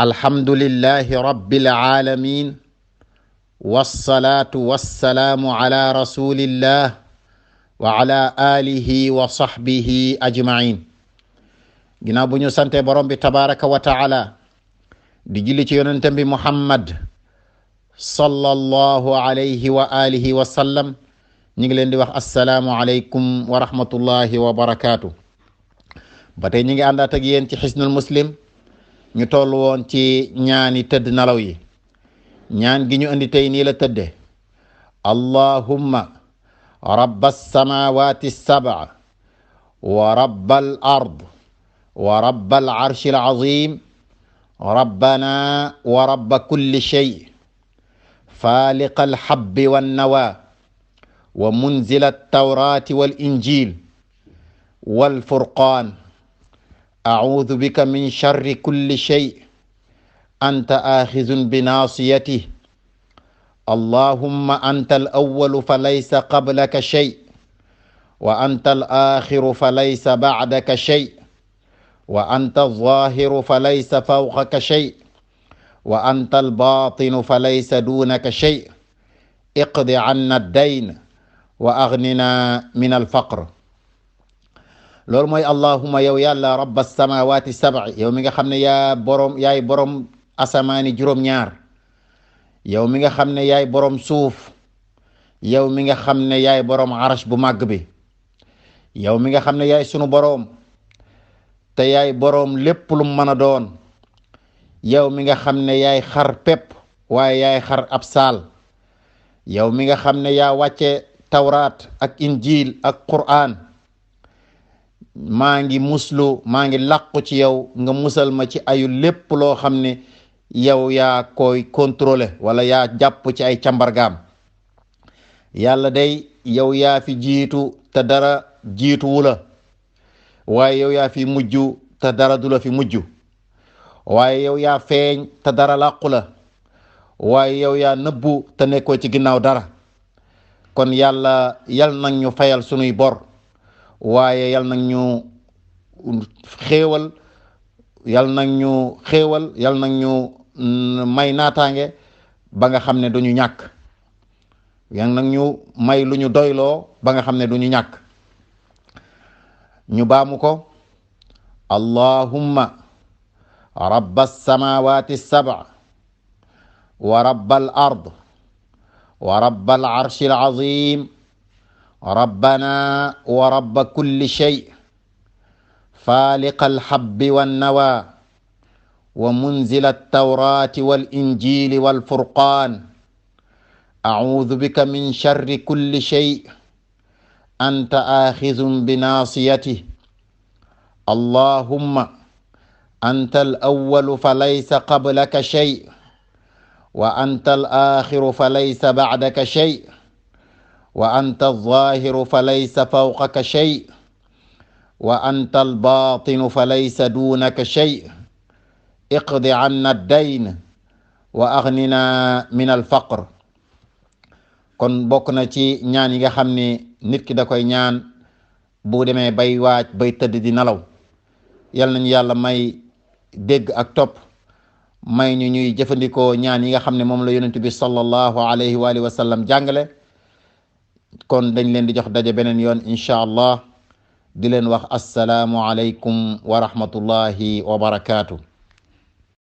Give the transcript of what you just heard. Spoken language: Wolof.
alhamdulillahi rabbil alamin wassalatu wassalamu ala rasulillah wa ala alihi wa sahbihi ajmain. ginnaaw bu ñu sante borom bi tabaraka wa taala di julli ci yonentem bi muhammad sallallahu alayhi wa alihi wa sallam, ñi ngi leen di wax assalaamu alaykum wa rahmatullahi wa barakatuh. ba tey ñi ngi àndaat ak yéen ci xisnul muslim. ñu toll woon ci ñaani tëdd nalaw yi. ñaan gi ñu andi tey nii la tëdde: allahumma rabba samawati sab'a wa rabba al ard wa rabba al arshi al azim rabbana wa rabba kulli shay faliqa al habbi wan nawa wa munzila at tawrati wal injil wal furqan أعوذ بك من شر كل شيء أنت آخذ بناصيته اللهم أنت الأول فليس قبلك شيء وأنت الآخر فليس بعدك شيء وأنت الظاهر فليس فوقك شيء وأنت الباطن فليس دونك شيء اقض عنا الدين وأغننا من الفقر. loolu mooy allahuma yow yàlla rabba samawati sab'i, yow mi nga xam ne yaay borom asamaani juróom-ñaar, yow mi nga xam ne yaay borom suuf, yow mi nga xam ne yaay borom arash bu màgg bi, yow mi nga xam ne yaay sunu borom te yaay borom lépp lu mën a doon, yow mi nga xam ne yaay xar pepp waaye yaay xar ab saal, yow mi nga xam ne yaa wàcce tawraat ak injil ak qur'an, maa ngi làqu ci yow nga musal ma ci ayu lépp loo xam ne yow yaa koy contrôler wala yaa jàpp ci ay càmbargaam. yàlla day yow yaa fi jiitu te dara jiituwu la, waaye yow yaa fi mujj te dara du la fi mujj, waaye yow yaa feeñ te dara làqu la, waaye yow yaa nëbbu te nekkoo ci ginnaaw dara. kon yàlla yal nag ñu fayal sunuy bor, waaye yal nag ñu xéewal yal nag ñu may naataange ba nga xam ne duñu ñàkk, yal nag ñu may lu ñu doyloo ba nga xam ne duñu ñàkk. ñu baamu ko: allahumma rabba samawati sab'a wa rabba al ard wa rabba al arshi al azim rabbana wa rabba kulli shay faliqa alhabbi wannawa wa munzila altawrati wal injili wal furqan a'udhu bika min sharri kulli shay anta akhidhun binasiyatihi allahumma anta al-awwalu falaysa qablaka shay wa anta al-akhiru falaysa ba'daka shay wa anta alzahiru falaysa fawqaka shay wa anta albatinu falaysa dunaka shay iqdi anna ad-dayn wa aghnina min al-faqr. kon bokk na ci ñaan yi nga xam ne nit ki da koy ñaan bu demee bay waaj bay tëdd di nelaw. yal nañu yàlla may dégg ak topp, may ñu ñuy jëfandikoo ñaan yi nga xam ne moom la yonent bi sallallahu alayhi wa alihi wa sallam jàngale. kon dañ leen di jox daje beneen yoon incha allah, di leen wax assalaamu alaykum wa rahmatullahi wa barakaatu.